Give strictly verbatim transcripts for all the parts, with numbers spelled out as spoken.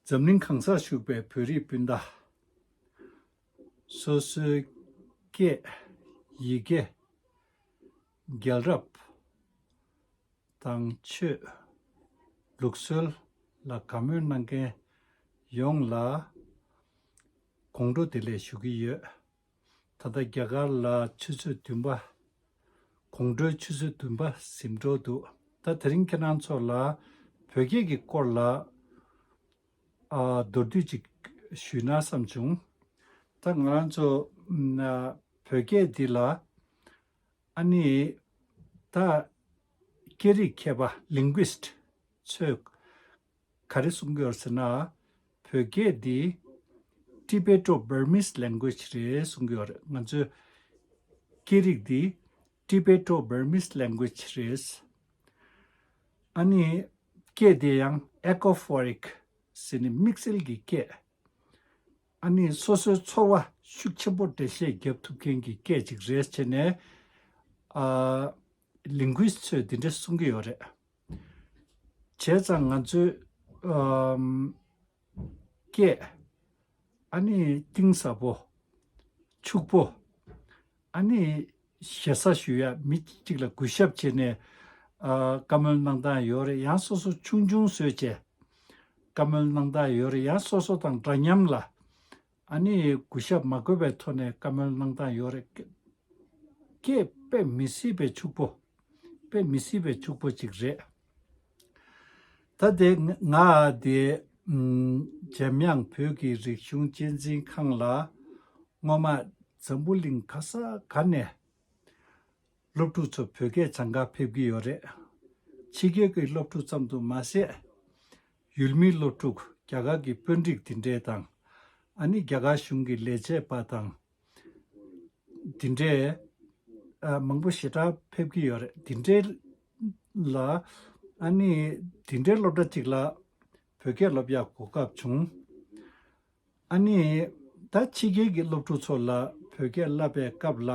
འཛམ་གླིང་གང་སར་བཞུགས་པའི་བོད་རིགས་སྤུན་ཟླ། སོ་སོའི་སྐད། ཡི་གེ། རྒྱལ་རབས། དང་ཆོས། ལུགས་སྲོལ་ལ་དགའ་མོས་གནང་མཁན་ཡོངས་ལ་དགོང་དྲོ་བདེ་ལེགས་ཞུ་གི་ཡོད། ད་ལྟ་རྒྱ་གར་ལ་ཆུ་ཚོད་བདུན་པ། དགོང་དྲོའི་ཆུ་ཚོད་བདུན་པ་ཟིན་འགྲོ་འདུག་ད་དེ་རིང་ཁྱེད་རང་ཚོ་ལ་བོད་སྐད་ཀྱི་སྐོར་ལ་ཨ་མདོར་བསྡུས་ཅིག་ཞུས་ན་བསམ་བྱུང་། ད་ང་རང་ཚོ་ཨ་བོད་སྐད་འདི་ལ་ཨ་ནི་ད་སྐད་རིགས་མཁས་པ་linguist ཚོས་ག་རེ་གསུང་གི་ཡོད་ཟེར་ན། བོད་སྐད་འདི་Tibeto-Burmese language རེད་གསུང་གི་ཡོད་རེད། ང་ཚོའི་སྐད་རིགས་འདི་Tibeto-Burmese language རེད། ཨ་ནི་སྐད་དེ་ཡང་Akofoic ཟེར་ནས་དམིགས་བསལ་གྱི་སྐད། ཨ་ནི་སོ་སོའི་ཚོར་བ་ཤུགས་ཆེན་པོ་འགྲེལ་བཤད་རྒྱབ་ཐུབ་མཁན་གྱི་སྐད་ཅིག་རེད་བྱས་ནས་ཨ་linguist ཚོས་འདི་འདྲ་གསུང་གི་ཡོད་རེད། བྱས་ཙང་ང་ཚོའི་ཨམ་སྐད་ཨ་ནི་གཏིང་ཟབ་པོ། ཕྱུག་པོ། ཨ་ནི་ཞེ་ས་ཞུ་ཡ་མི་གཅིག་ལ་གུས་ཞབས་བྱས་ནས་ཨ་བཀའ་མོལ་གནང་སྟངས་ཡོད་རེད། ཡང་སོ་སོ་ཆུང་ཆུང་བཟོས་བྱས་བཀའ་མོལ་གནང་སྟངས་ཡོད་རེད། ཡང་སོ་སོ་དང་འདྲ་མཉམ་ལ་ཨ་ནི་གུས་ཞབས་མ་དགོས་པའི་ཐོག་ནས་བཀའ་མོལ་གནང་སྟངས་ཡོད་རེད། སྐད་དཔེ་མི་སྲིད་པའི་ཕྱུག་པོ། དཔེ་མི་སྲིད་པའི་ཕྱུག་པོ་ཅིག་རེད། ད་དེ་ང་དེ་ཨམ་འཇམ་དབྱངས་བོད་ཀྱི་རིག་གཞུང་གཅེས་འཛིན་ཁང་ལ་སྔོན་མ་འཛམ་བུ་གླིང་ག་ས་ག་ནས་སློབ་ཕྲུག་ཚོ་བོད་སྐད་སྦྱང་གར་ཕེབས་ཀྱི་ཡོད་རེད། ཕྱི་རྒྱལ་གྱི་སློབ་ཕྲུག་ཙམ་དུ་མ་ཟད། ཡུལ་མིའི་སློབ་ཕྲུག་རྒྱ་གར་གྱི་དཔོན་རིགས་འདི་འདྲས་དང་། ཨ་ནི་རྒྱ་གར་གཞུང་གི་ལས་བྱེད་པ་དང་། འདི་འདྲས་ཨ་མང་པོ་ཞེ་དྲག་ཕེབས་ཀྱི་ཡོད་རེད། འདི་འདྲས་ལ་ཨ་ནི་འདི་འདྲའི་སློབ་གྲྭ་གཅིག་ལ་བོད་སྐད་སློབ་ཡག་གོ་སྐབས་བྱུང་། ཨ་ནི་ད་ཕྱི་རྒྱལ་གྱི་སློབ་ཕྲུག་ཚོ་ལ་བོད་སྐད་བསླབ་པའི་སྐབས་ལ་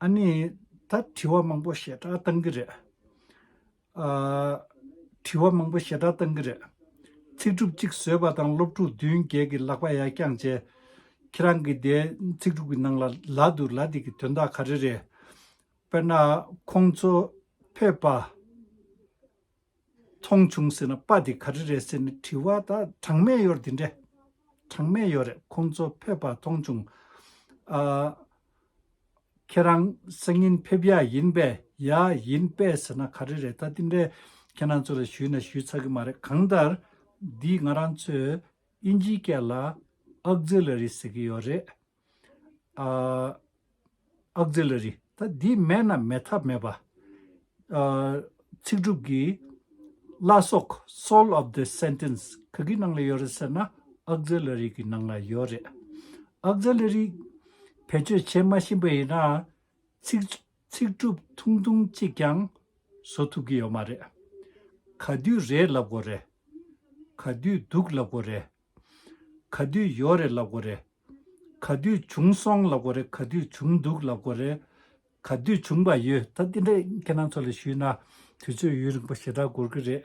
ཨ་ནི་ད་དྲི་བ་མང་པོ་ཞེ་དྲག་བཏང་གི་རེད། ཨ་དྲི་བ་མང་པོ་ཞེ་དྲག་བཏང་གི་རེད། ཚིག་གྲུབ་གཅིག་བཟོས་པ་དང་སློབ་ཕྲུག་བདུན་བརྒྱད་ཀྱི་ལག་པ་ཡར་བརྐྱངས་བྱས། ཁྱེད་རང་གི་དེ་ཚིག་གྲུབ་ཀྱི་ནང་ལ་ལ་འདུག་ལ་འདི་གི་དོན་དག་ག་རེ་རེད། དཔེར་ན་ཁོང་ཚོ་ཕེབས་པ་མཐོང་བྱུང་ཟེར་ན་པ་འདི་ག་རེ་རེད་ཟེར་ནས་དྲི་བ་ད་གྲངས་མེད་ཡོད་རེད། འདི་འདྲས་གྲངས་མེད་ཡོད་རེད། ཁོང་ཚོ་ཕེབས་པ་མཐོང་བྱུང་། ཨ་ཁྱེད་རང་སང་ཉིན་ཕེབས་ཡ་ཡིན་པས་ཡ་ཡིན་པས་ཟེར་ན་ག་རེ་རེད། ད་འདི་འདྲས་ཁྱེད་རང་ཚོ་ལ་ཞུས་ན་ཞུས་ཚར་གི་མ་རེད། གང་ལྟར་འདི་ང་རང་ཚོས་དབྱིན་ཇིའི་སྐད་ལ་auxiliary ཟེར་གི་ཡོད་རེད། ཨ་auxiliary ད་འདི་མེད་ན་མེད་ཐབས་མེད་པ། ཨ་ཚིག་གྲུབ་ཀྱི་བླ་སྲོག soul of the sentence ག་གི་ནང་ལ་ཡོད་རེད་ཟེར་ན་auxiliary གི་ནང་ལ་ཡོད་རེད། auxiliary བེད་སྤྱོད་བྱེད་མ་ཤེས་པ་ཡིན་ན་ཚིག་ཚིག་གྲུབ་ཐུང་ཐུང་གཅིག་ཀྱང་བཟོ་ཐུབ་ཀྱི་ཡོད་མ་རེད། ག་དུས་རེད་ལབ་དགོས་རེད། ག་དུས་འདུག་ལབ་དགོས་རེད། ག་དུས་ཡོད་རེད་ལབ་དགོས་རེད། ག་དུས་བྱུང་སོང་ལབ་དགོས་རེད། ག་དུས་བྱུང་འདུག་ལབ་དགོས་རེད། ག་དུས་བྱུང་བ་ཡོད། ད་འདི་འདྲ་ཁྱེད་རང་ཚོ་ལ་ཞུས་ན་དུས་ཚོད་ཡུན་རིང་པོ་ཞེ་དྲག་འགོར་གི་རེད།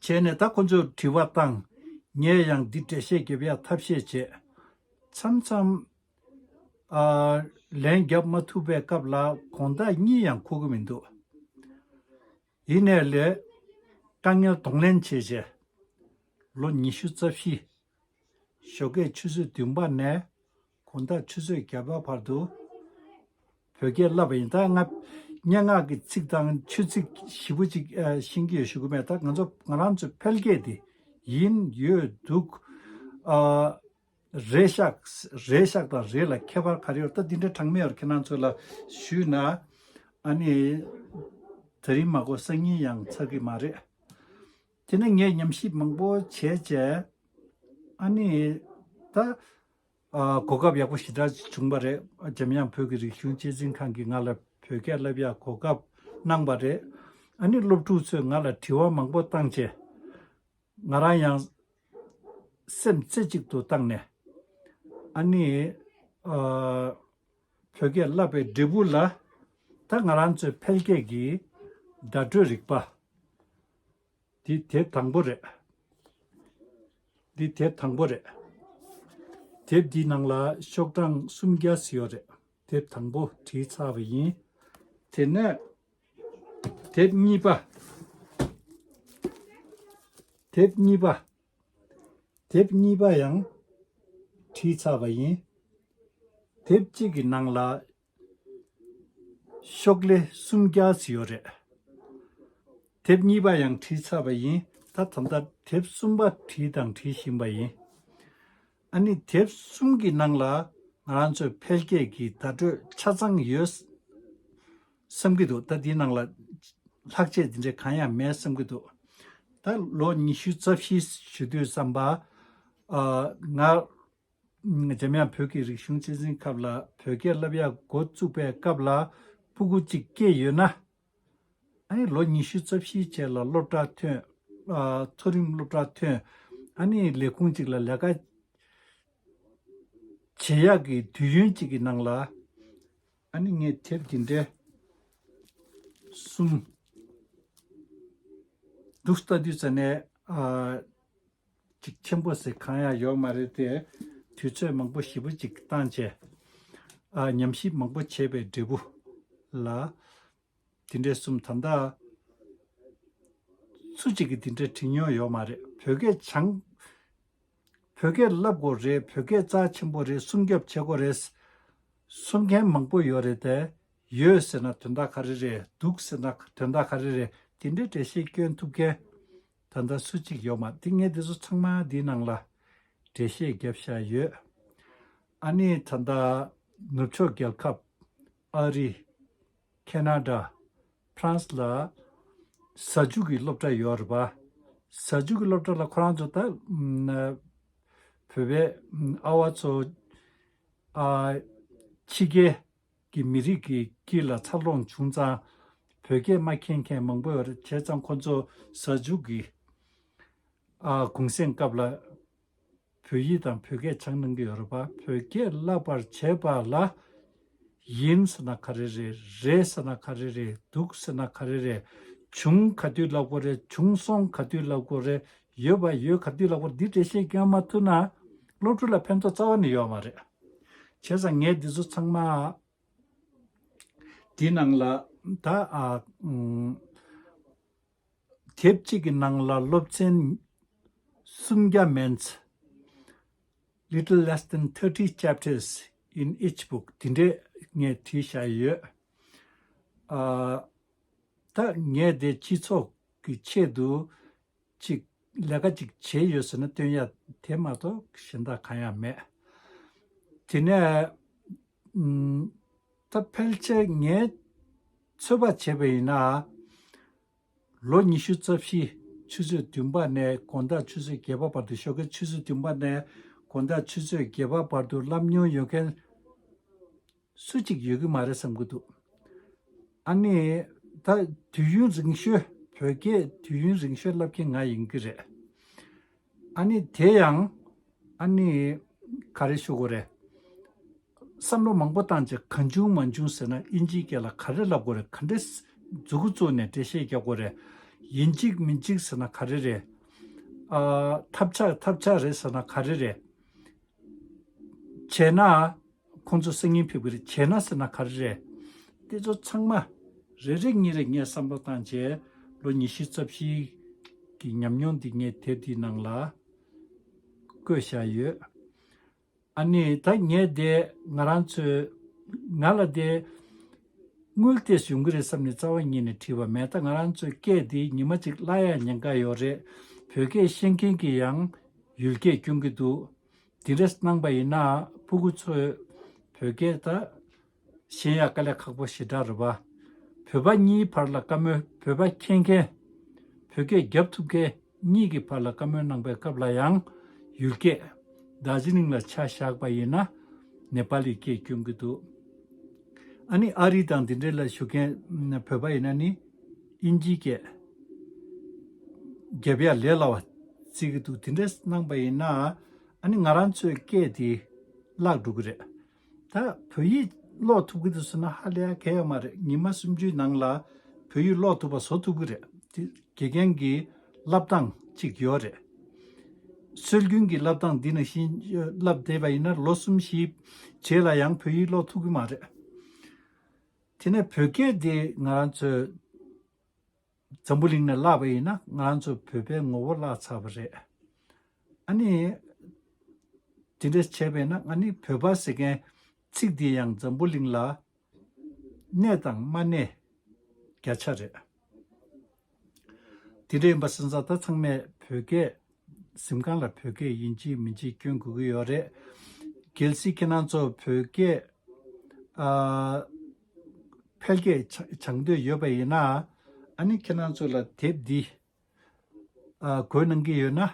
བྱས་ནས་ད་ཁོ་ཚོས་དྲི་བ་བཏང་། ངས་ཡང་འདི་འགྲེལ་བཤད་རྒྱབ་ཡག་ཐབས་ཤེས་བྱས། མཚམས་མཚམས་ཨ་ལན་རྒྱབ་མ་ཐུབ་པའི་སྐབས་ལ་དགོང་དག་གཉིད་ཡང་ཁུག་གི་མི་འདུག་ཡིན་ནའི་ལས་དཀའ་ངལ་གདོང་ལེན་བྱས་རྗེས་ལོ་ཉི་ཤུ་རྩ་བཞི། ཞོགས་ཀས་ཆུ་ཚོད་བདུན་པ་ནས་དགོང་དག་ཆུ་ཚོད་བརྒྱད་པ་བར་དུ་བོད་སྐད་བསླབས་པ་ཡིན། ད་ང་སྙན་ངག་གི་ཚིག་དང་ཆོས་ཚིག་ཞིབ་པོ་ཅིག་ཨ་ཤེས་ཀྱི་ཡོད་ཞུ་གི་མེད། ད་ང་ཚོ་ང་རང་ཚོའི་ཕལ་སྐད་དེ་ཡིན་ཡོད་འདུག་ཨ་རེད་ཤག་རེད་ཤག་དང་རེད་ལ་ཁྱད་པར་ག་རེ་ཡོད། ད་འདི་འདྲ་གྲངས་མེད་ཡོད། ཁྱེད་རང་ཚོ་ལ་ཞུས་ན་ཨ་ནི་དེ་རིང་མ་གོ་སང་ཉིན་ཡང་ཚར་གི་མ་རེད། དེ་ནས་ངས་ཉམས་ཞིབ་མང་པོ་བྱས་བྱས་ཨ་ནི་ད་ཨ་གོ་སྐབས་ཡག་པོ་ཞེ་དྲག་བྱུང་བ་རེད། འཇམ་དབྱངས་བོད་ཀྱི་རིག་གཞུང་གཅེས་འཛིན་ཁང་གིས་ང་ལ་བོད་སྐད་བསླབ་ཡག་གོ་སྐབས་གནང་བ་རེད། ཨ་ནི་སློབ་ཕྲུག་ཚོས་ང་ལ་དྲི་བ་མང་པོ་བཏང་བྱས། ང་རང་ཡང་སེམས་རྩེ་གཅིག་ཏུ་བཏང་ནས་ཨ་ནི་ཨ་བོད་སྐད་བསླབ་པའི་འབྲས་བུ་ལ་ད་ང་རང་ཚོའི་ཕལ་སྐད་ཀྱི་བརྡ་སྤྲོད་རིག་པ་འདི་དེ་དང་པོ་རེད། འདི་དེབ་དང་པོ་རེད། དེབ་འདིའི་ནང་ལ་ཤོག་གྲངས་སུམ་བརྒྱ་ཙམ་ཡོད་རེད། དེབ་དང་པོ་བྲིས་ཚར་བ་ཡིན། དེ་ནས་དེབ་གཉིས་པ། དེབ་གཉིས་པ། དེབ་གཉིས་པ་ཡང་བྲིས་ཚར་བ་ཡིན། དེབ་གཅིག་གི་ནང་ལ་ཤོག་ལྷེ་སུམ་བརྒྱ་ཙམ་ཡོད་རེད། དེབ་གཉིས་པ་ཡང་བྲིས་ཚར་བ་ཡིན། ད་ད་ལྟ་དེབ་གསུམ་པ་བྲིས་དང་བྲིས་བཞིན་པ་ཡིན། ཨ་ནི་དེབ་གསུམ་གྱི་ནང་ལ་ང་རང་ཚོའི་འཕེལ་རྒྱས་ཀྱི་བརྡ་སྤྲོད་ཆ་ཚང་ཡོད་བསམ་གྱི་འདུག་ད་འདིའི་ནང་ལ་ལྷག་བཅས་འདི་འདྲ་གང་ཡང་མེད་བསམ་གྱི་འདུག་ད་ལོ་ཉི་ཤུ་རྩ་བཞི་ཞུ་དུས་ཙམ་པ། ཨ། ང་འཇམ་དབྱངས་བོད་ཀྱི་རིག་གཞུང་སྤྱི་འཛིན་སྐབས་ལ་བོད་སྐད་བསླབ་ཡག་འགོ་བཙུགས་པའི་སྐབས་ལ་སྤུ་གུ་གཅིག་སྐྱེས་ཡོད་ན། ཨ་ནི་ལོ་ཉི་ཤུ་རྩ་བཞིའི་རྗེས་ལ་སློབ་གྲྭ་ཐོན། ཨ། མཐོ་རིམ་སློབ་གྲྭ་ཐོན། ཨ་ནི་ལས་ཁུངས་གཅིག་ལ་ལས་ཀ་བྱེད་ཡག་གི་དུས་ཡུན་གཅིག་གི་ནང་ལ། ཨ་ནི་ངས་དེབ་འདི་འདྲའི་གསུམ་འདུག་ལྟ་དུས་ཙ་ནས། ཨ། ཅིག་ཆེན་པོ་ཟེར་གང་ཡང་ཡོད་མ་རེད་དེ། དུས་ཚོད་མང་པོ་ཞེ་པོ་ཅིག་བཏང་བྱས། ཨ། ཉམས་ཞིབ་མང་པོ་བྱས་པའི་འབྲས་བུ་ལ། དེ་འདྲའི་གསུམ་ད་ལྟ་སུ་གཅིག་གིས་དེ་འདྲའི་བྲིས་མྱོང་ཡོད་མ་རེད། བོད་སྐད་སྦྱང་། བོད་སྐད་བསླབ་དགོས་རེད། བོད་སྐད་རྩ་ཆེན་པོ་རེད། སྲུང་སྐྱོབ་བྱེད་དགོས་རེད། གསུང་མཁན་མང་པོ་ཡོད་རེད་དེ། ཡོད་ཟེར་ན་དོན་དག་ག་རེ་རེད། འདུག་ཟེར་ན་དོན་དག་ག་རེ་རེད། དེ་འདྲའི་འགྲེལ་བཤད་སྐྱོན་ཐུབ་མཁན་ད་ལྟ་སུ་གཅིག་ཡོད་མ་རེད། དེ་ངས་དེ་ཚོ་ཚང་མ་འདིའི་ནང་ལ་འགྲེལ་བཤད་བརྒྱབ་བཞག་ཡོད། ཨ་ནི་ད་ལྟ་ནུབ་ཕྱོགས་རྒྱལ་ཁབ་ཨ་རི། ཁེ་ན་ཌ། ཕ་རན་སི་ལ་གཟའ་མཇུག་གི་སློབ་གྲྭ་ཡོད་རེད་པ། གཟའ་མཇུག་གི་སློབ་གྲྭ་ལ་ཁོ་རང་ཚོ་ད་ཨམ། བོད་པའི་ཨམ། ཨ་བ་ཚོ། ཨ། ཕྱི་རྒྱལ་གྱི་མི་རིགས་ཀྱི་དཀྱིལ་ལ་འཚར་ལོངས་བྱུང་ཙང་། བོད་སྐད་མ་མཁྱེན་མཁན་མང་པོ་ཡོད་རེད། བྱས་ཙང་ཁོ་ཚོ་གཟའ་མཇུག་གི། ཨ། གུང་སེང་སྐབས་ལ་བོད་ཡིག་དང་བོད་སྐད་སྦྱང་གནང་གི་ཡོད་རེད་པ། བོད་སྐད་བསླབ་པར་བྱེད་པ་ལ། ཡིན་ཟེར་ན་ག་རེ་རེད། རེད་ཟེར་ན་ག་རེ་རེད། འདུག་ཟེར་ན་ག་རེ་རེད། བྱུང་ག་དུས་ལབ་དགོས་རེད། བྱུང་སོང་ག་དུས་ལབ་དགོས་རེད། ཡོད་པ་ཡོད་ག་དུས་ལབ་དགོས་རེད། འདི་འགྲེལ་བཤད་སྐྱོན་མ་ཐུབ་ན་སློབ་ཕྲུག་ལ་ཕན་ཐོགས་རྩ་བ་ནས་ཡོད་མ་རེད། བྱས་ཙང་ངས་འདི་ཚོ་ཚང་མ་འདི་ནང་ལ་ད། ཨ། ཨུམ། དེབ་གཅིག་གི་ནང་ལ་སློབ་ཚན་སུམ་བརྒྱ་མན་ཙམ། Little less than thirty chapters in each book. དེ་འདྲས་ངས་བྲིས་བཞག་ཡོད། ཨ། ད་ངས་དེ་སྤྱི་ཚོགས་ཀྱི་ཆེད་དུ་ཅིག་ལས་ཀ་ཅིག་བྱས་ཡོད་ཟེར་ན་སྟོན་ཡ་དེ་མ་གཏོགས་གཞན་དག་གང་ཡང་མེད། དེ་ནས་ཨུམ། ད་ཕལ་ཆེར་ངས་ཚོད་དཔག་བྱས་པ་ཡིན་ན། ལོ་ཉི་ཤུ་རྩ་བཞི། ཆུ་ཚོད་བདུན་པ་ནས་དགོང་དག་ཆུ་ཚོད་བརྒྱད་པ་བར་དུ། ཞོགས་ཀའི་ཆུ་ཚོད་བདུན་པ་ནས་དགོང་དག་ཆུ་ཚོད་བརྒྱད་པ་བར་དུ་བསླབ་མྱོང་ཡོད་མཁན་སུ་གཅིག་ཡོད་ཀྱི་མ་རེད་བསམ་གྱི་འདུག་ཨ་ནི་ད་དུས་ཡུན་རིང་ཤོས། བོད་སྐད་དུས་ཡུན་རིང་ཤོས་བསླབ་མཁན་ང་ཡིན་གྱི་རེད། ཨ་ནི་དེ་ཡང་ཨ་ནི་ག་རེ་ཞུ་དགོས་རེད། བསམ་བློ་མང་པོ་བཏང་བྱས་གང་བྱུང་མང་བྱུང་ཟེར་ན་དབྱིན་ཇིའི་སྐད་ལ་ག་རེ་ལབ་དགོས་རེད། ག་འདྲས་མཛུ་གུ་བཙུགས་ནས་འགྲེལ་བཤད་རྒྱག་དགོས་རེད། ཡིན་གཅིག་མིན་གཅིག་ཟེར་ན་ག་རེ་རེད། ཨ། ཐབས་ཆག་ཐབས་ཆག་རེད་ཟེར་ན་ག་རེ་རེད། བྱས་ན་ཁོང་ཚོ་སང་ཉིན་ཕེབས་ཀྱི་རེད། བྱས་ན་ཟེར་ན་ག་རེ་རེད། དེ་ཚོ་ཚང་མ་རེ་རེ་གཉིས་རེ་ངས་བསམ་བློ་བཏང་བྱས། ལོ་ཉི་ཤུ་རྩ་བཞི་གི་ཉམས་མྱོང་འདི་ངས་དེབ་འདིའི་ནང་ལ་བཀོད་བཞག་ཡོད། ཨ་ནི་ད་ངས་དེ་ང་རང་ཚོའི་ང་ལ་དེ་དངུལ་ཏོག་ཙམ་ཡོང་གི་རེད་བསམ་ནས་རྩ་བ་ཉིད་ནས་བྲིས་པ་མེད། ད་ང་རང་ཚོའི་སྐད་འདི་ཉི་མ་གཅིག་བརླག་ཡ་ཉེན་ཁ་ཡོད་རེད། བོད་སྐད་ཤེས་མཁན་གྱི་ཡང་ཡུལ་སྐད་སྐྱོན་གྱི་འདུག་དེ་འདྲ་གནང་པ་ཡིན་ན་ཕྲུ་གུ་ཚོས་བོད་སྐད་ད་ཤེས་ཡ་དཀའ་ལས་ཁག་པོ་ཞེ་དྲག་རེད་པ། བོད་པ་གཉིས་བར་ལ་བཀའ་མོལ། བོད་པ་མཁྱེན་མཁན། བོད་སྐད་རྒྱབ་ཐུབ་མཁན་གཉིས་ཀྱི་བར་ལ་བཀའ་མོལ་གནང་པའི་སྐབས་ལ་ཡང་ཡུལ་སྐད། རྡོ་རྗེ་གླིང་ལ་ཆ་བཞག་པ་ཡིན་ན་ནེ་པ་ལིའི་སྐད་སྐྱོན་གྱི་འདུག་ཨ་ནི་ཨ་རི་དང་འདི་འདྲ་ལ་བཞུགས་མཁན་བོད་པ་ཡིན་ན་ནི་དབྱིན་ཇིའི་སྐད་རྒྱབ་ཡ་ལས་སླ་བ་བརྩི་གི་འདུག་དེ་འདྲ་གནང་པ་ཡིན་ན་ཨ་ནི་ང་རང་ཚོའི་སྐད་དེ་བརླག་འགྲོ་གི་རེད། ད་བོད་ཡིག་ཀློག་ཐུབ་ཀྱི་འདུག་ཟེར་ན་ཧ་ལས་ཡ་གང་ཡང་མ་རེད། ཉི་མ་སུམ་ཅུའི་ནང་ལ་བོད་ཡིག་ཀློག་ཐུབ་པ་བཟོ་ཐུབ་ཀྱི་རེད། དེ་དགེ་རྒན་གྱི་བསླབ་སྟངས་གཅིག་ཡོད་རེད། སྲོལ་རྒྱུན་གྱི་བསླབ་སྟངས་འདི་ནང་བཞིན་བསླབ་བསྡད་པ་ཡིན་ན་ལོ་གསུམ་བཞིའི་རྗེས་ལ་ཡང་བོད་ཡིག་ཀློག་ཐུབ་ཀྱི་མ་རེད། དེ་ནས་བོད་སྐད་འདི་ང་རང་ཚོས་འཛམ་བུ་གླིང་ནས་བརླགས་པ་ཡིན་ན་ང་རང་ཚོ་བོད་པའི་ངོ་བོ་བརླག་ཚར་བ་རེད། ཨ་ནི་དེ་འདྲ་བྱས་པས་ན་ཨ་ནི་བོད་པ་ཟེར་མཁན་ཚིག་འདི་ཡང་འཛམ་བུ་གླིང་ལ་གནས་དང་མ་གནས་བརྒྱ་ཆ་རེད། དེ་འདྲ་ཡིན་པ་སོང་ཙང་ད་ཚང་མས་བོད་སྐད་གཟིམ་ཁང་ལ་བོད་སྐད་ཡིན་གཅིག་མིན་གཅིག་སྐྱོན་དགོས་ཀྱི་ཡོད་རེད། གལ་སྲིད་ཁྱེད་རང་ཚོ་བོད་སྐད་ཨ་འཕེལ་རྒྱས་བྱ་སྦྱང་འདོད་ཡོད་པ་ཡིན་ན་ཨ་ནི་ཁྱེད་རང་ཚོ་ལ་དེབ་འདི་ཨ་འགོད་གནང་གི་ཡོད་ན།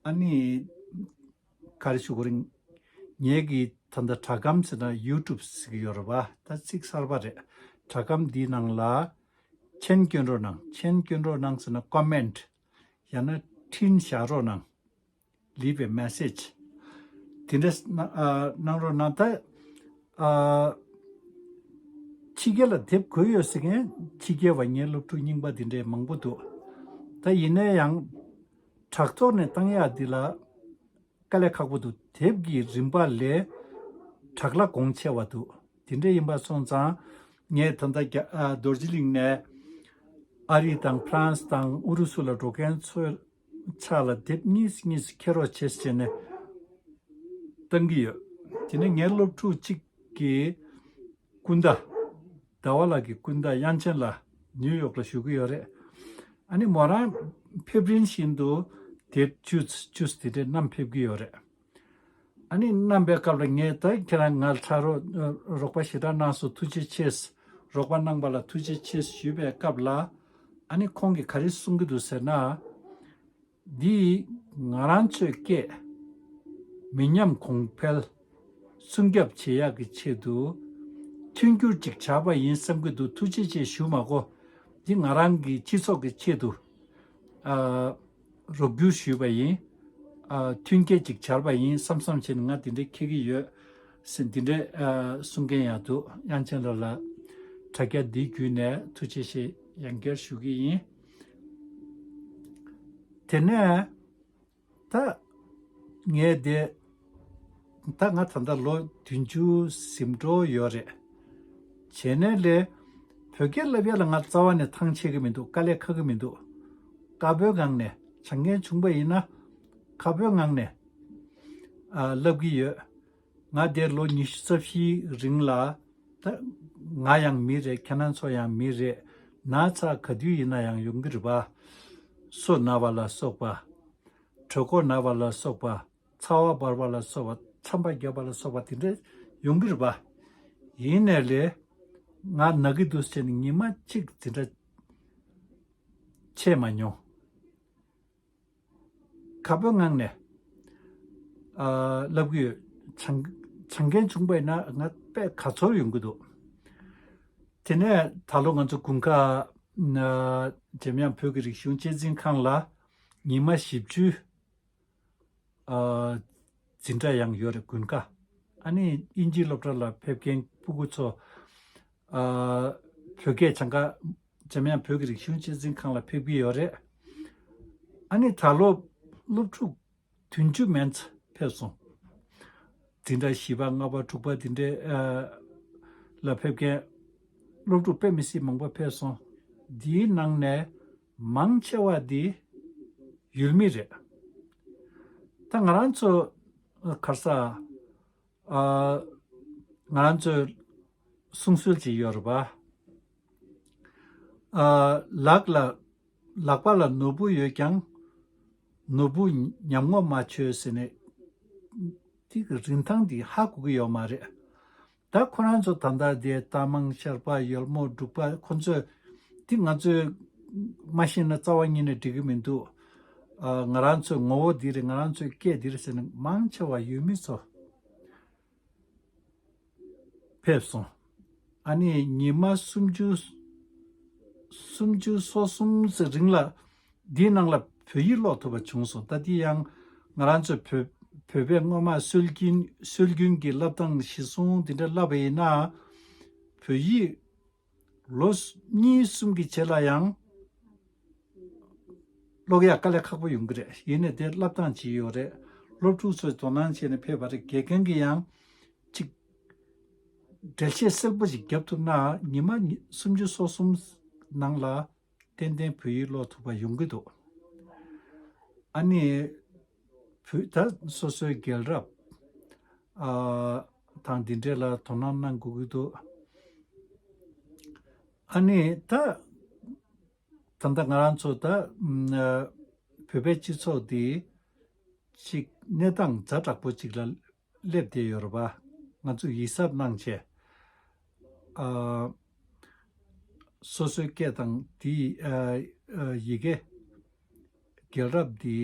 ཨ་ནི་ག་རེ་ཞུ་དགོས་རེད། ངེད་ཀྱི་ད་ལྟ་དྲ་སྒམ་ཟེར་ན་ཡུ་ཊུབ་ཟེར་གྱི་ཡོད་རེད་པ། ད་ཚིག་གསར་པ་རེད། དྲ་སྒམ་འདིའི་ནང་ལ་མཆན་སྐྱོན་རོགས་གནང་། མཆན་སྐྱོན་རོགས་གནང་ཟེར་ན་ཀོ་མེན་ཊི་ཡང་ན་འཕྲིན་བཞག་རོགས་གནང་། Leave a message། དེ་འདྲ་གནང་ཨ་གནང་རོགས་གནང་། ད་ཨ་ཕྱི་རྒྱལ་ལ་དེབ་འགོད་ཡོད་ཟེར་མཁན་ཕྱི་རྒྱལ་བ་ངའི་སློབ་ཕྲུག་རྙིང་པ་འདི་འདྲའི་མང་པོ་འདུག་ད་ཡིན་ན་ཡང་དྲ་ཐོག་ནས་བཏང་ཡག་འདི་ལ་དཀའ་ལས་ཁག་པོ་འདུག་དེབ་ཀྱི་རིན་པ་ལས་དྲག་ལ་གོང་ཆེ་བ་འདུག་དེ་འདྲ་ཡིན་པ་སོང་ཙང་ངས་ད་ལྟ་རྒྱ་ཨ་རྡོ་རྗེ་གླིང་ནས་ཨ་རི་དང་ཧྥ་རན་སི་དང་ཨུ་རུ་སུ་ལ་འགྲོ་མཁན་ཚོའི་ཕྱག་ལ་དེབ་གཉིས་གཉིས་འཁྱེར་རོགས་བྱེད་ཟེར་ནས་བཏང་གི་ཡོད། དེ་ནས་ངའི་སློབ་ཕྲུག་གཅིག་གིས་སྐུ་ཟླ་ཟླ་བ་ལགས་ཀྱི་སྐུ་ཟླ་དབྱངས་ཅན་ལགས་ནིའུ་ཡོག་ལ་བཞུགས་ཀྱི་ཡོད་རེད། ཨ་ནི་མོ་རང་ཕེབས་རིམ་བཞིན་དུ་དེབ་བཅུ་བཅུ་དེ་འདྲའི་བསྣམས་ཕེབས་ཀྱི་ཡོད་རེད། ཨ་ནི་བསྣམས་པའི་སྐབས་ལ་ངས་ད་ཁྱེད་རང་ང་ལ་ཕྱག་རོགས་རོགས་པ་ཞེ་དྲག་གནང་སོང་། ཐུགས་རྗེ་ཆེ། རོགས་པ་གནང་པ་ལ་ཐུགས་རྗེ་ཆེ་ཞུས་པའི་སྐབས་ལ་ཨ་ནི་ཁོང་གིས་ག་རེ་གསུང་གི་འདུག་ཟེར་ན། འདི་ང་རང་ཚོའི་སྐད་མི་ཉམས་གོང་འཕེལ་སྲུང་སྐྱོབ་བྱེད་ཡག་གི་ཆེད་དུ་མཐུན་འགྱུར་ཅིག་བྱས་པ་ཡིན་བསམ་གྱི་འདུག་ཐུགས་རྗེ་ཆེ་ཞུ་མ་དགོས། འདི་ང་རང་གི་སྤྱི་ཚོགས་ཀྱི་ཆེད་དུ་ཨ་རོགས་སྐྱོར་ཞུས་པ་ཡིན། ཨ་མཐུན་རྐྱེན་ཅིག་སྦྱར་བ་ཡིན་བསམ་བསམ་བྱས་ནས་ང་འདི་འདྲའི་འཁྱེར་གྱི་ཡོད་ཟེར་འདི་འདྲའི་ཨ་གསུང་མཁན་ཡང་འདུག་དབྱངས་ཅན་ལགས་ལ་དྲ་རྒྱ་འདི་བརྒྱུད་ནས་ཐུགས་རྗེ་ཆེ་ཡང་བསྐྱར་ཞུ་གི་ཡིན། དེ་ནས་ད་ངས་དེ་ད་ང་ད་ལྟ་ལོ་བདུན་ཅུ་ཟིན་འགྲོ་ཡོད་རེད། བྱས་ནས་ལས་བོད་སྐད་བསླབ་ཡ་ལ་ང་རྩ་བ་ནས་ཐང་ཆད་ཀྱི་མི་འདུག་དཀའ་ལས་ཁག་གི་མི་འདུག་དཀར་པོའི་ངང་ནས་སྦྱང་མཁན་བྱུང་པ་ཡིན་ན་དཀར་པོའི་ངང་ནས་ཨ་བསླབ་ཀྱི་ཡོད། ང་དེར་ལོ་ཉི་ཤུ་རྩ་བཞིའི་རིང་ལ་ད་ང་ཡང་མི་རེད། ཁྱེད་རང་ཚོ་ཡང་མི་རེད། ན་ཚ་ག་དུས་ཡིན་ན་ཡང་ཡོང་གི་རེད་པ། སོ་ན་བ་ལ་སོགས་པ། གྲོད་ཁོག་ན་བ་ལ་སོགས་པ། ཚ་བ་འབར་བ་ལ་སོགས་པ། ཆམ་པ་བརྒྱབ་པ་ལ་སོགས་པ་དེ་འདྲ་ཡོང་གི་རེད་པ། ཡིན་ནའི་ལས་ང་ན་གི་འདུག་ཟེར་ནས་ཉི་མ་གཅིག་དེ་འདྲ་ཆད་མ་མྱོང་། དཀར་པོའི་ངང་ནས་ཨ་བསླབ་ཀྱི་ཡོད། སྦྱང་སྦྱང་མཁན་བྱུང་པ་ཡིན་ན་ང་དཔེ་དགའ་ཚོར་ཡོང་གི་འདུག་དེ་ནས་ད་ལོ་ང་ཚོ་དགུན་ཁ་ཨ་འཇམ་དབྱངས་བོད་ཀྱི་རིག་གཞུང་གཅེས་འཛིན་ཁང་ལ་ཉི་མ་བཞི་བཅུའི་ཨ་འཛིན་གྲྭ་ཡང་ཡོད་རེད། དགུན་ཁ། ཨ་ནི་དབྱིན་ཇིའི་སློབ་གྲྭ་ལ་ཕེབས་མཁན་སྤུ་གུ་ཚོ་ཨ་བོད་སྐད་སྦྱང་ག་འཇམ་དབྱངས་བོད་ཀྱི་རིག་གཞུང་གཅེས་འཛིན་ཁང་ལ་ཕེབས་ཀྱི་ཡོད་རེད། ཨ་ནི་ད་ལོ་སློབ་ཕྲུག་བདུན་ཅུ་མན་ཙམ་ཕེབས་སོང་། འཛིན་གྲྭ་བཞི་པ་ལྔ་པ་དྲུག་པ་འདི་འདྲའི་ཨ་ལ་ཕེབས་མཁན་སློབ་ཕྲུག་དཔེ་མི་སྲིད་མང་པོ་ཕེབས་སོང་། འདིའི་ནང་ནས་མང་ཆེ་བ་འདི་ཡུལ་མི་རེད། ད་ང་རང་ཚོ་ག་རེ་ཟ་ཨ་ང་རང་ཚོའི་གསུང་སྲོལ་ཅིག་ཡོད་རེད་པ། ཨ་ལག་ལ་ལག་པ་ལ་ནོར་བུ་ཡོད་ཀྱང་ནོར་བུ་ཉམས་ངོ་མ་ཆོད་ཟེར་ནས་དེ་གི་རིན་ཐང་འདི་ཧ་གོ་གི་ཡོད་མ་རེད། ད་ཁོ་རང་ཚོ་ད་ལྟ་དེ་རྟ་མང་ཤར་པ་ཡོལ་མོ་འབྲུག་པ་ཁོ་ཚོས་དེ་ང་ཚོས་མ་ཤེས་ན་རྩ་བ་ཉིད་ནས་འགྲིག་གི་མི་འདུག་ཨ་ང་རང་ཚོའི་ངོ་བོ་འདི་རེད། ང་རང་ཚོའི་སྐད་འདི་རེད་ཟེར་ནས་མང་ཆེ་བ་ཡུལ་མི་ཚོ་ཕེབས་སོང་། ཨ་ནི་ཉི་མ་སུམ་ཅུ་སུམ་ཅུ་སོ་གསུམ་ཙམ་རིང་ལ་འདིའི་ནང་ལ་བོད་ཡིག་ཀློག་ཐུབ་པ་བྱུང་སོང་། ད་འདི་ཡང་ང་རང་ཚོ་བོད་བོད་པའི་སྔོན་མ་སྲོལ་རྒྱུན་སྲོལ་རྒྱུན་གྱི་བསླབ་སྟངས་གཞིར་བཟུང་འདི་འདྲ་བསླབ་པ་ཡིན་ན་བོད་ཡིག་ལོ་གཉིས་གསུམ་གྱི་རྗེས་ལ་ཡང་ ཀློག་ཡག་དཀའ་ལས་ཁག་པོ་ཡོང་གི་རེད། ཡིན་ནའི་དེ་བསླབ་སྟངས་ཅིག་ཡོད་རེད། སློབ་ཕྲུག་ཚོས་དོ་སྣང་བྱས་ནས་ཕེབས་པ་རེད། དགེ་རྒན་གྱིས་ཡང་ཅིག་འགྲེལ་བཤད་གསལ་པོ་ཞིག་བརྒྱབ་ཐུབ་ན་ཉི་མ་ཉི་སུམ་ཅུ་སོ་གསུམ་ནང་ལ་ཏན་ཏན་བོད་ཡིག་ཀློག་ཐུབ་པ་ཡོང་གི་འདུག་ཨ་ནི་བོད་ད་སོ་སོའི་རྒྱལ་རབས་ཨ་དང་འདི་འདྲས་ལ་དོ་སྣང་གནང་དགོས་ཀྱི་འདུག་ཨ་ནི་ད་ད་ལྟ་ང་རང་ཚོ་ད་ཨ་བོད་པའི་སྤྱི་ཚོགས་འདི་ཅིག་གནས་སྟངས་ཛ་དྲག་པོ་ཅིག་ལ་སླེབས་བསྡད་ཡོད་རེད་པ། ང་ཚོས་ཡིད་གཟབ་གནང་བྱས། ཨ། སོ་སོའི་སྐད་དང་དེའི་ཨ་ཨ་ཡི་གེ། རྒྱལ་རབས་འདི་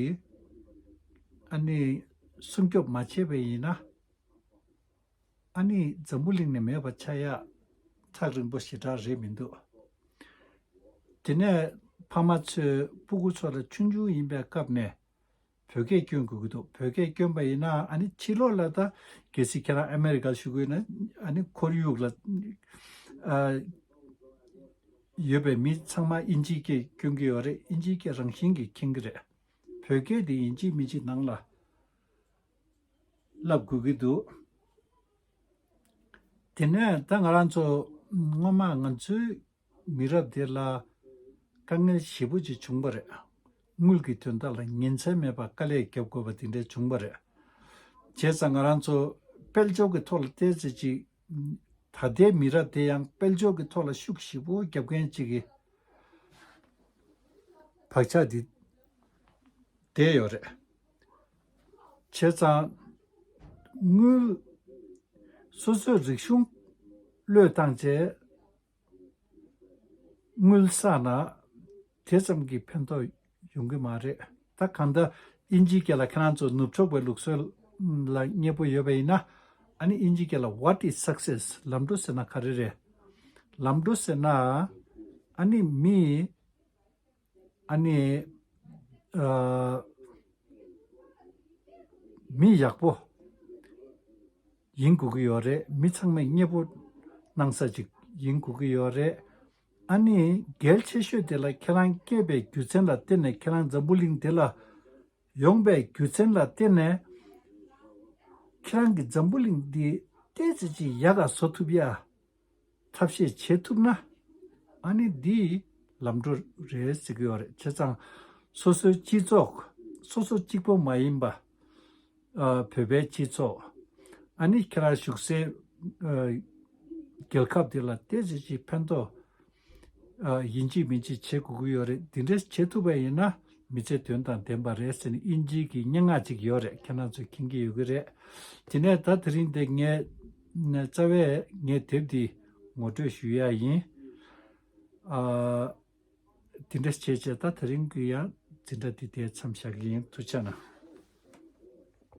ཨ་ནི་སྲུང་སྐྱོབ་མ་བྱས་པ་ཡིན་ན། ཨ་ནི་འཛམ་བུ་གླིང་ནས་མེད་པ་ཆགས་ཡག་ཐག་རིང་པོ་ཞེ་དྲག་རེད་མི་འདུག་དེ་ནས་ཕ་མ་ཚོས་སྤུ་གུ་ཚོ་ལ་ཆུང་ཆུང་ཡིན་པའི་སྐབས་ནས། བོད་སྐད་སྐྱོན་དགོས་ཀྱི་འདུག་བོད་སྐད་སྐྱོན་པ་ཡིན་ན་ཨ་ནི་ཕྱི་ལོགས་ལ་ད་གལ་སྲིད་ཁྱེད་རང་ཨ་མེ་རི་ཀར་བཞུགས་ཡོད་ན་ཨ་ནི་ཁོར་ཡུག་ལ་ཨ་ཡོད་པའི་མི་ཚང་མ་ཨིན་ཇིའི་སྐད་སྐྱོན་གྱི་ཡོད་རེད། ཨིན་ཇིའི་སྐད་རང་བཞིན་གྱིས་མཁྱེན་གྱི་རེད། བོད་སྐད་དེ་ཡིན་གཅིག་མིན་གཅིག་ནང་ལ་བསླབ་དགོས་ཀྱི་འདུག་དེ་ནས་ད་ང་རང་ཚོ་སྔོན་མ་ང་ཚོའི་མི་རབས་དེ་ལ་དཀའ་ངལ་ཞེ་པོ་ཅིག་བྱུང་བ་རེད། དངུལ་གྱི་དོན་དག་ལ་ཉིན་མཚན་མེད་པར་དཀའ་ལས་རྒྱབ་དགོས་པ་དེ་འདྲ་བྱུང་བ་རེད། བྱས་ཙང་ང་རང་ཚོ་དཔལ་འབྱོར་གྱི་ཐོག་ལ་ཏོག་ཙམ་ཅིག་ད་ལྟའི་མི་རབས་དེ་ཡང་དཔལ་འབྱོར་གྱི་ཐོག་ལ་ཤུགས་ཞེ་པོ་རྒྱབ་མཁན་ཅིག་གི་བག་ཆགས་འདི་བསྡད་ཡོད་རེད། བྱས་ཙང་དངུལ་སོ་སོའི་རིག་གཞུང་བློས་བཏང་བྱས། དངུལ་བསགས་ན་དེ་ཙམ་གྱི་ཕན་ཐོགས་ཡོང་གི་མ་རེད། ད་གང་ལྟར་ཨིན་ཇིའི་སྐད་ལ་ཁྱེད་རང་ཚོ་ནུབ་ཕྱོགས་པའི་ལུགས་སྲོལ་ལ་མཉེས་པོ་ཡོད་པ་ཡིན་ན། ཨ་ནི་ཨིན་ཇིའི་སྐད་ལ་what is success? ལམ་འགྲོ་ཟེར་ན་ག་རེ་རེད། ལམ་འགྲོ་ཟེར་ན་ཨ་ནི་མི་ཨ་ནི་ཨ་མི་ཡག་པོ་ཡིན་དགོས་ཀྱི་ཡོད་རེད། མི་ཚང་མས་མཉེས་པོ་གནང་ས་ཅིག་ཡིན་དགོས་ཀྱི་ཡོད་རེད། ཨ་ནི་གལ་ཆེ་ཤོས་དེ་ལ་ཁྱེད་རང་སྐྱེས་པའི་རྒྱུ་མཚན་ལ་བརྟེན་ནས། ཁྱེད་རང་འཛམ་བུ་གླིང་འདི་ལ་ཡོང་པའི་རྒྱུ་མཚན་ལ་བརྟེན་ནས། ཁྱེད་རང་གིས་འཛམ་བུ་གླིང་འདི་ཏོག་ཙམ་ཅིག་ཡག་ག་བཟོ་ཐུབ་ཡ། ཐབས་ཤེས་བྱེད་ཐུབ་ན། ཨ་ནི་འདི་ལམ་འགྲོ་རེད་ཟེར་གྱི་ཡོད་རེད། བྱས་ཙང་སོ་སོའི་སྤྱི་ཚོགས། སོ་སོ་གཅིག་པོ་མ་ཡིན་པ། ཨ་བོད་པའི་སྤྱི་ཚོགས། ཨ་ནི་ཁྱེད་རང་བཞུགས་སའི་ཨ་རྒྱལ་ཁབ་འདི་ལ་ཏོག་ཙམ་ཅིག་ཕན་ཐོགས་ཨ་ཡིན་གཅིག་མིན་གཅིག་བྱེད་དགོས་ཀྱི་ཡོད་རེད། འདི་འདྲས་བྱེད་ཐུབ་པ་ཡིན་ན་མི་ཚེ་དོན་དང་ལྡན་པ་རེད་ཟེར་ནས་དབྱིན་ཇིའི་གི་སྙན་ངག་ཅིག་ཡོད་རེད། ཁྱེད་རང་ཚོས་མཁྱེན་གྱི་ཡོད་ཀྱི་རེད། དེ་ནས་ད་དེ་རིང་འདི་ངས་རྩ་བའི་ངའི་དེབ་འདི་ངོ་སྤྲོད་ཞུ་ཡ་ཡིན། ཨ་དེ་འདྲ་བྱས་བྱས་ད་དེ་རིང་གི་ཡང་འཛིན་གྲྭ་འདི་དེ་མཚམས་བཞག་གི་ཡིན། ཐུགས་རྗེ་གནང་།